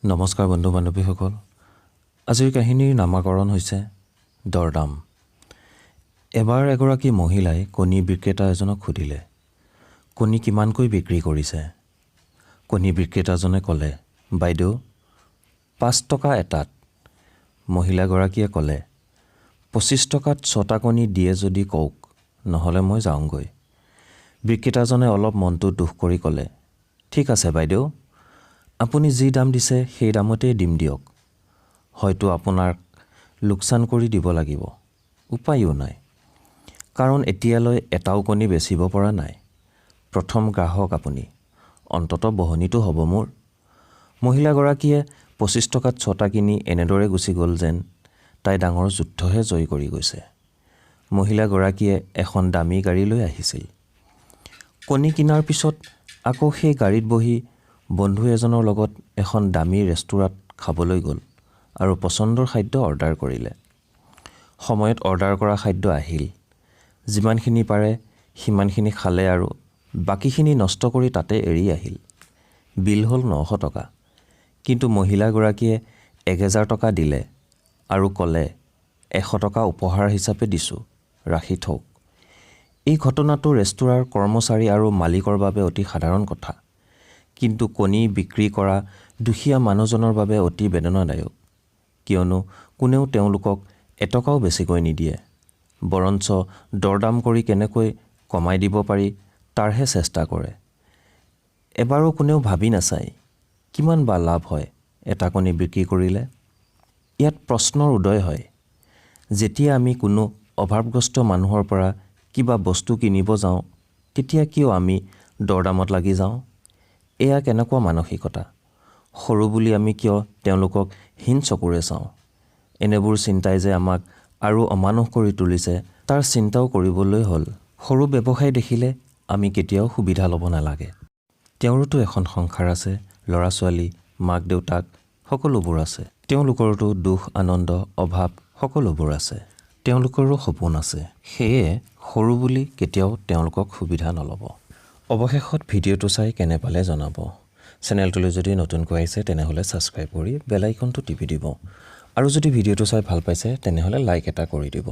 নমস্কাৰ বন্ধু বান্ধৱীসকল, আজিৰ কাহিনীৰ নামাকৰণ হৈছে দৰদাম। এবাৰ এগৰাকী মহিলাই কণী বিক্ৰেতা এজনক সুধিলে, কণী কিমানকৈ বিক্ৰী কৰিছে? কণী বিক্ৰেতাজনে ক'লে, বাইদেউ, 5 টকা এটাত। মহিলাগৰাকীয়ে ক'লে, 25 টকাত ছটা কণী দিয়ে যদি কওক, নহ'লে মই যাওঁগৈ। বিক্ৰেতাজনে অলপ মনটো দুখ কৰি ক'লে, ঠিক আছে বাইদেউ, আপুনি যি দাম দিছে সেই দামতেই দিম দিয়ক। হয়তো আপোনাক লোকচান কৰি দিব লাগিব, উপায়ো নাই, কাৰণ এতিয়ালৈ এটাও কণী বেচিব পৰা নাই। প্ৰথম গ্ৰাহক আপুনি, অন্ততঃ বহনিটো হ'ব মোৰ। মহিলাগৰাকীয়ে 25 টকাত ছটা কিনি এনেদৰে গুচি গ'ল যেন তাই ডাঙৰ যুদ্ধহে জয় কৰি গৈছে। মহিলাগৰাকীয়ে এখন দামী গাড়ী লৈ আহিছিল। কণী কিনাৰ পিছত আকৌ সেই গাড়ীত বহি বন্ধু এজনৰ লগত এখন দামী ৰেস্তোৰাঁত খাবলৈ গ'ল আৰু পচন্দৰ খাদ্য অৰ্ডাৰ কৰিলে। সময়ত অৰ্ডাৰ কৰা খাদ্য আহিল। যিমানখিনি পাৰে সিমানখিনি খালে আৰু বাকীখিনি নষ্ট কৰি তাতে এৰি আহিল। বিল হ'ল 900 টকা। কিন্তু মহিলাগৰাকীয়ে 1000 টকা দিলে আৰু ক'লে, 100 টকা উপহাৰ হিচাপে দিছোঁ, ৰাখি থওক। এই ঘটনাটো ৰেস্তোৰাঁৰ কৰ্মচাৰী আৰু মালিকৰ বাবে অতি সাধাৰণ কথা, কিন্তু কণী বিক্ৰী কৰা দুখীয়া মানুহজনৰ বাবে অতি বেদনাদায়ক। কিয়নো কোনেও তেওঁলোকক এটকাও বেছিকৈ নিদিয়ে, বৰঞ্চ দৰদাম কৰি কেনেকৈ কমাই দিব পাৰি তাৰহে চেষ্টা কৰে। এবাৰো কোনেও ভাবি নাচায়, কিমান বা লাভ হয় এটা কণী বিক্ৰী কৰিলে। ইয়াত প্ৰশ্নৰ উদয় হয়, যেতিয়া আমি কোনো অভাৱগ্ৰস্ত মানুহৰ পৰা কিবা বস্তু কিনিব যাওঁ, তেতিয়া কিয় আমি দৰদামত লাগি যাওঁ? এয়া কেনেকুৱা মানসিকতা? সৰু বুলি আমি কিয় তেওঁলোকক হীন চকুৰে চাওঁ? এনেবোৰ চিন্তাই যে আমাক আৰু অমানুহ কৰি তুলিছে, তাৰ চিন্তাও কৰিবলৈ হ'ল। সৰু ব্যৱসায় দেখিলে আমি কেতিয়াও সুবিধা ল'ব নালাগে। তেওঁৰোতো এখন সংসাৰ আছে, ল'ৰা ছোৱালী, মাক দেউতাক সকলোবোৰ আছে। তেওঁলোকৰোতো দুখ, আনন্দ, অভাৱ সকলোবোৰ আছে। তেওঁলোকৰো সপোন আছে। সেয়ে সৰু বুলি কেতিয়াও তেওঁলোকক সুবিধা নল'ব। অৱশেষত ভিডিঅ'টো চাই কেনে পালে জনাব। চেনেলটোলৈ যদি নতুনকৈ আহিছে, তেনেহ'লে ছাবস্ক্ৰাইব কৰি বেল আইকনটো টিপি দিব আৰু যদি ভিডিঅ'টো চাই ভাল পাইছে, তেনেহ'লে লাইক এটা কৰি দিব।